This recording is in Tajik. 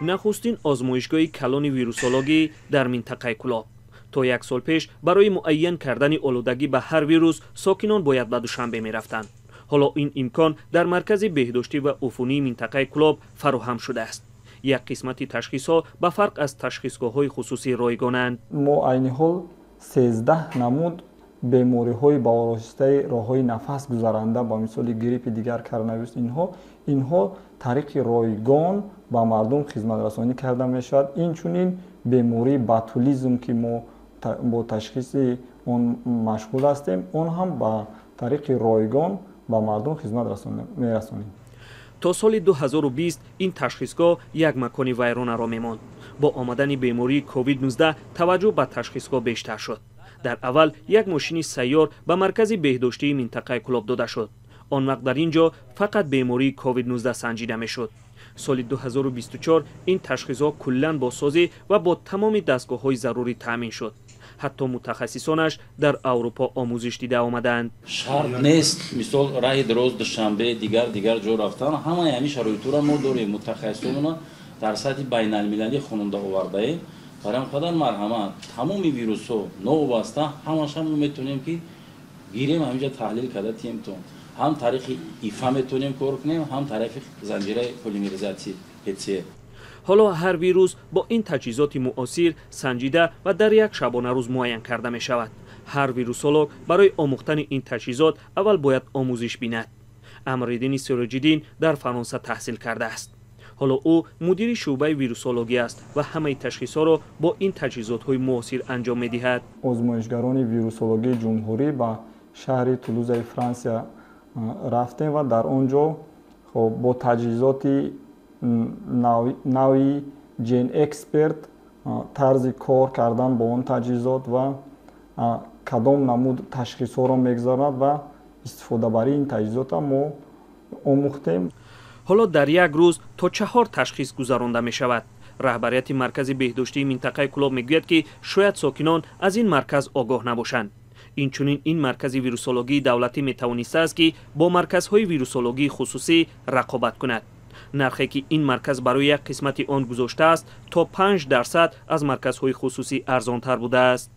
Нахустин озмоишгоҳи калони вирусологӣ дар минтақаи Кӯлоб. То як сол пеш барои муайян кардани олудагӣ ба ҳар вирус сокинон бояд ба Душанбе мерафтанд. Ҳоло ин имкон дар маркази беҳдоштӣ ва уфунии минтақаи Кӯлоб фароҳам шудааст. Як қисмати ташхисҳо ба фарқ аз ташхисгоҳҳои хусусӣ ройгонанд. Мо айни ҳол 13 намуд бемориҳои ба воситаи роҳҳои нафас гузаранда, ба мисоли гриппи дигар, коронавирус, инҳо тариқи ройгон ба мардум хизматрасонӣ карда мешавад. Инчунин бемории ботулизм, ки мо бо ташхиси он машғул ҳастем, он ҳам ба тариқи ройгон ба мардум хизмат мерасонем. То соли 2020 ин ташхисгоҳ як макони вайронаро мемонд. Бо омадани бемории COVID-19 таваҷҷӯҳ ба ташхисгоҳ бештар шуд. Дар аввал як мошини сайёр ба маркази беҳдоштии минтақаи Кӯлоб дода шуд. Он вақт дар ин ҷо фақат бемории COVID-19 санҷида мешуд. Соли 2024 ин ташхисгоҳ куллан бозсозӣ ва бо тамоми дастгоҳҳои зарурӣ таъмин шуд. Ҳатто мутахассисонаш дар Аврупо омӯзиш дида омадаанд. Шарт нест, мисол, раҳи дароз, Душанбе, дигар ҷо рафтан. Ҳамаи ҳамин шароитро мо дорем, мутахассисонро дар сатҳи байналмилалӣ хонанда овардаем. Барои ҳам қадар марҳамат, тамоми вирусҳо новобаста ҳамаша мо метавонем, ки гирем, ҳаминҷа таҳлил карда тиемтон. Ҳам тариқи ИФА метавонем кор кунем, ҳам тариқи занҷираи полимеризатсия ПЦР. Ҳоло ҳар вирус бо ин таҷҳизоти муосир санҷида ва дар як шабонарӯз муайян карда мешавад. Ҳар вирусолог барои омӯхтани ин таҷҳизот аввал бояд омӯзиш бинад. Амриддини Сироҷиддин дар Фаронса таҳсил кардааст. Ҳоло ӯ мудири шӯъбаи вирусологӣ аст ва ҳамаи ташхисҳоро бо ин таҷҳизотҳои муосир анҷом медиҳад. Озмоишгарони вирусологии ҷумҳурӣ ба шаҳри Тулузаи Франсия рафтем ва дар он ҷо бо таҷҳизоти нави GeneXpert тарзи кор кардан бо он таҷҳизот ва кадом намуд ташхисҳоро мегузаронад ва истифодабарии ин таҷҳизотро мо омӯхтем. Ҳоло дар як рӯз то 4 ташхис гузаронда мешавад. Раҳбарияти маркази беҳдоштии минтақаи Кӯлоб мегӯяд, ки шояд сокинон аз ин марказ огоҳ набошанд. Инчунин ин маркази вирусологии давлатӣ метавонистааст, ки бо марказҳои вирусологии хусусӣ рақобат кунад. Нархе ки ин марказ барои як қисмати он гузоштааст, то 5% аз марказҳои хусусӣ арзонтар будааст.